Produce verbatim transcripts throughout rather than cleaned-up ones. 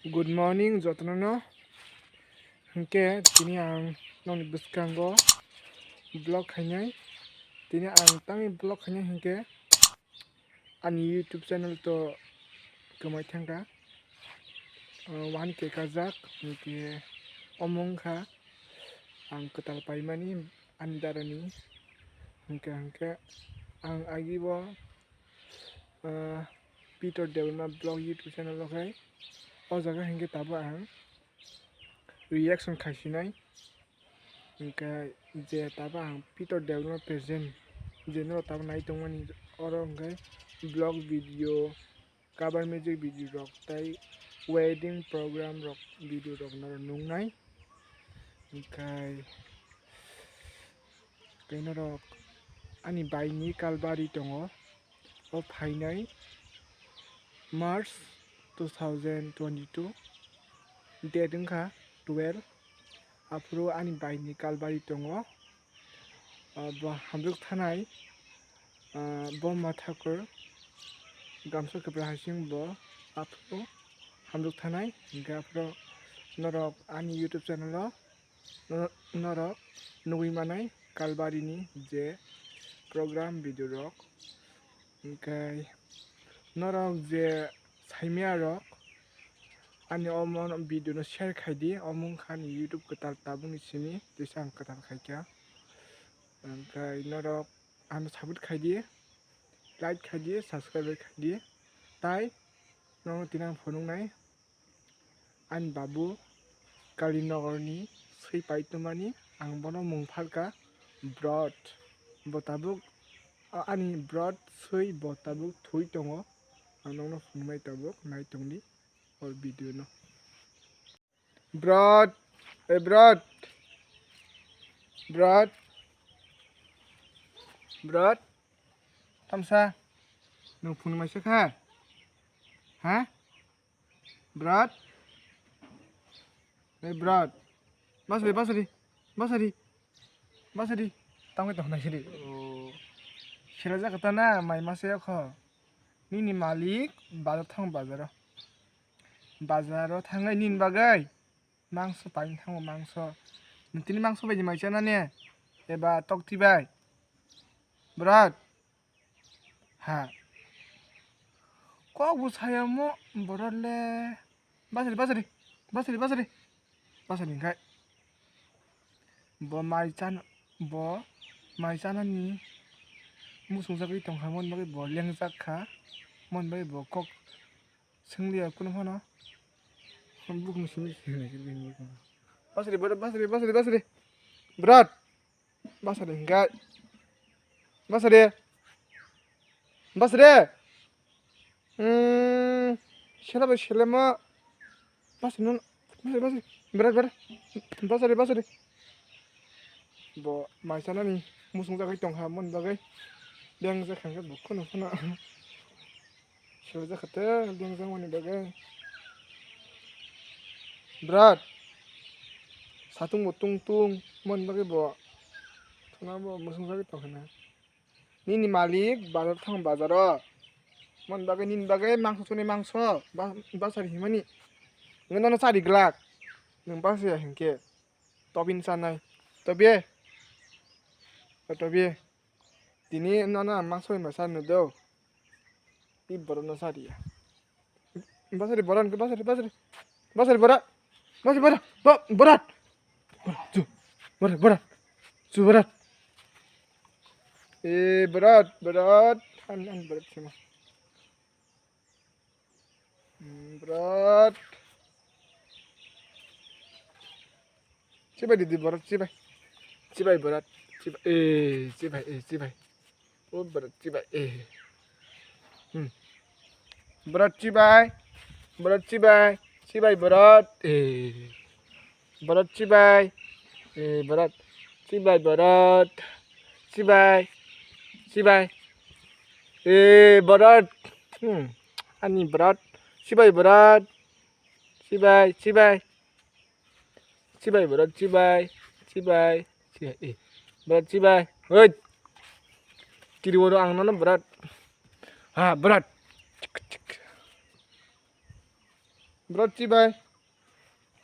Good morning jotono no. Hinkhe tini ang nokni bwskango vlog khainai. Tini ang tamni vlog khainai hinkhe ani YouTube channel to kwmai thangkha. Uh, one K kajak hinkhe omo wngkha ang kwtal paimani ani darani. Hinkhe hinkhe ang agibo ah, Peter Debbarma Vlog YouTube channel o khai o jaga hinkhe tabuk ang reaction khaisinai. Hinkhe je tabuk ang Peter Debbarma present je norok tabuk nai tongmani oro hinkhe vlog video, cover music video rok tei wedding program rok video rok norok nuknai. Hinkhe tei norok ani bai ni kalbari tongo. O phainai March two thousand twenty-two, date wngkha twelve. Aphuru ani bai ni kalbari tongo. Ah, bo hamjwk thanai, ah, Boma Thakur gamsa kwpra hasing bo aphuru hamjwk thanai. Hinkhe aphuru norok ani YouTube channel o Nor-, norok nugwi manai kalbarini je program video rok, hinkhe norok je saimaya rok ani omo video no share khaidi, omo wngkha ani YouTube kwtal tabukni simi, teisa ang kwtal khaikha, hinkhe norok ano support khaidi, like khaidi, subscribe khaidi, tai nono tini ang phunuknai. Ani babu Kalinagarni swi pai tongmani, ang bono mung phalkha Brot. Bo tabuk, a-, ani Brot swi bo tabuk thwi tongo. Ang nokno phunuknai tabuk, nai tongdi o video no. Brot, e Brot. Brot. Brot. Tamsa. Nwng phunukmai se kha? Ha? Brot. Hey, Brot. Basari, basari. Basari. Basari. Tangwi tong nai sidi. Oh. Sila jaka ta na, mai masa ya kho. Nini malik, bazar thang bazaro. Bazaro thangai nini bagai. Mangso paing thango, mangso. Nini mangso bai mai chana ne. Eba tokti bai. Brot. Ha. Kok bo saya mo borok le. Basari, basari. Basari, basari. Basari hinkhe. Bo mai chan-, bo mai chanani musung jagwi tongkha, mon bagwi bo lengjak kha. Mon bagwi bo kok swngliya kunu phano. Bukung simi simi. Basari, basari, basari, basari. Brat. Basari hinkhe. Basari. Basari. Hmm, sela bai selema. Basari non. Basari, basari. Berat, berat. Basari, basari. Bo mai chanani musung jagwi tongkha mon bagwi. Beng jakha hinkhe bo kheno kheno. Sila jakha te beng jakmani bagwi. Brat. Satung bo tung tung mon bagwi bo. Thana bo musung jagwi tongkha na. Nini malik bazar thang bazaro. Mon bagwi nini bagwi mangso suni mangso ba-, basari himani. Ngi nono sari glak. Nwng basari ya hinkhe. Tobin sanai. Tobi. O tobi. Tini nono ang mangso hima sari no do. I borok no sari ya. Basari boran ke basari, basari. Basari bora. Basari bora. Ba-, borat. Borat, tu. Borat, borat. Tu borat. Eh, borat, borat. An, an borat sama. Hmm, borat. Chibai didi borat, chibai. Chibai borat. Chibai. Eh, chibai, eh, chibai. O bwrwt chibai, eh. Hmm. Bwrwt chibai, bwrwt chibai, chibai bwrwt, eh. Bwrwt chibai, eh, bwrwt chibai, bwrwt chibai, chibai, eh, bwrwt, hmm. Ani bwrwt chibai, bwrwt chibai, chibai. Chibai bwrwt, chibai, chibai, chibai, eh, bwrwt, chibai, oit. Kiri oro ang nono bwrwt. Ha, bwrwt. Chik, chik. Bro, chibai.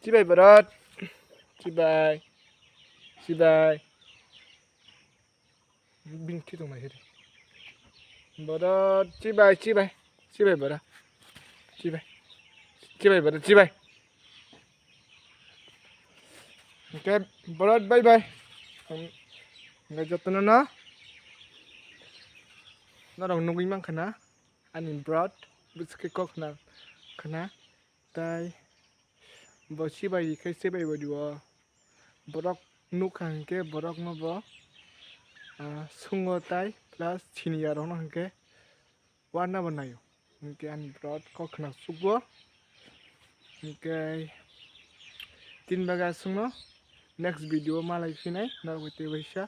Chibai, bro. Chibai. Chibai. Bini thwi tongmani hiri. Boro chibai, chibai, chibai boro. Chibai. Chibai boro, chibai. Hwnkhe boro bye bye. Hwnkhe jotono no norok nugwi mankha na ani bro bwswkhe kok khna khna tai bo chibai khe chibai bo dio. Borok nukha hwnkhe borokno bo, ah, sungo tai plus siniya rokno hwnkhe warna bo naio. Hwnkhe ani bro kok khna sugo. Hwnkhe tin baga sungno next video malai phinai norok bai tei waisa.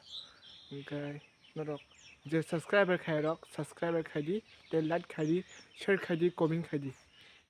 Hwnkhe norok je subscriber khai rok subscriber khai di, tei like khai di, share khai di, comment khai di.